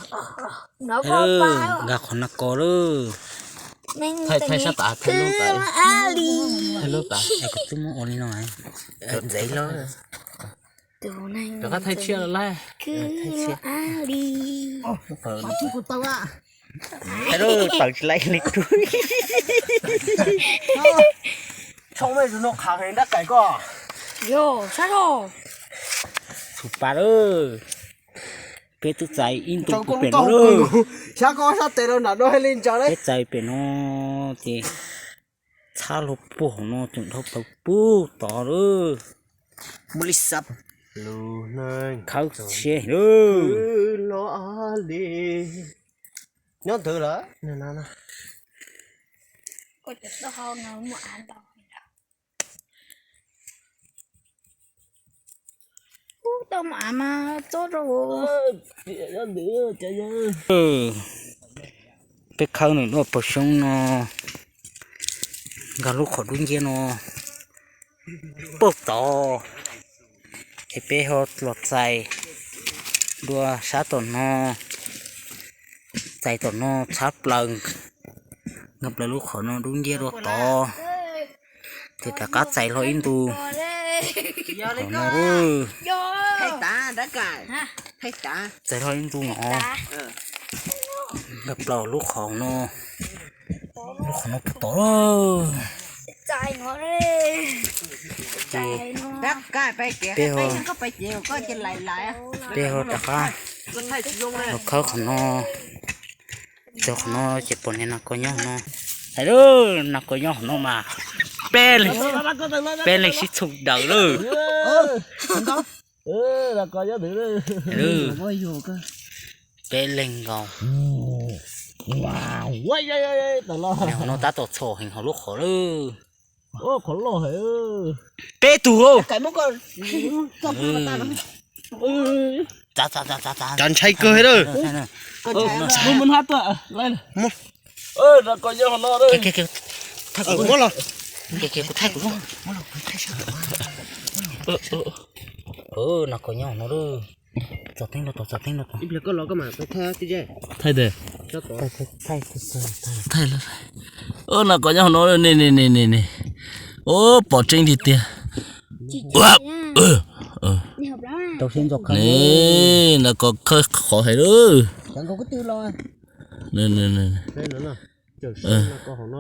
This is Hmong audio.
Nkag qhov nas kos lawm. Thaij sab tas, thaij lub tas, thaij lub tas. Kuv twb muab ua li no. Ntxeev lawm. Rov qab thaij tshiab lawm lauj. Thaij tshiab. Thaij lub tawm tsis laib li rub. Tshoob mej tus no qhav heev dab Kaim koj. Yog sab zog. Txhum pas lawm. Peb twb txais ib ntu pem no lawm. Sab koj sab tes rau nram no li ntsa. Peb txais pem no ces txhab luag puag hauv no tseem dhau plaws puag tod lawm. Muaj li xab. Khawb siab lawm. Nyob ntawd lawm. Tau muaj av mas txob rau. Peb khawb nws lub paus xyoob no, nkag lub qhov dub nciab no puag tod, es peb ho los txais dua sab tom no, txais tom no tshab plaws, nkag plaws lub qhov no dub nciab dua tod, ces rov qab txais hlo ib ntu. Qhov no, txais hlo ib ntu no, nkag plaws lub qhov no, lub qhov no puag tod. Ces peb ho, peb ho rov qab los khawb qhov no, txog qhov no ces pom niag nas kos nyob no. Hais lawm, nas kos nyob hauv no mas peb leeg, peb leeg sib txhum daws lawm. Peb leeg nkaus. Hauv no tab tom txhom heev hauv lub qhov lawm. Peb tug. Txav, txav, txav, txav, txav. Ntshai kawg lawm. Thaij kuv, thaij kuv. Nas kos nyob no lawm. Txog teeb no tod, txog teeb no tod. Thaij tes. Thaij, thaij, thaij. Nas kos nyob hauv no ne, ne, ne, ne, ne. Ua pom tseeb tiag tiag. Ne, nas kos khawb qhov heev lawm.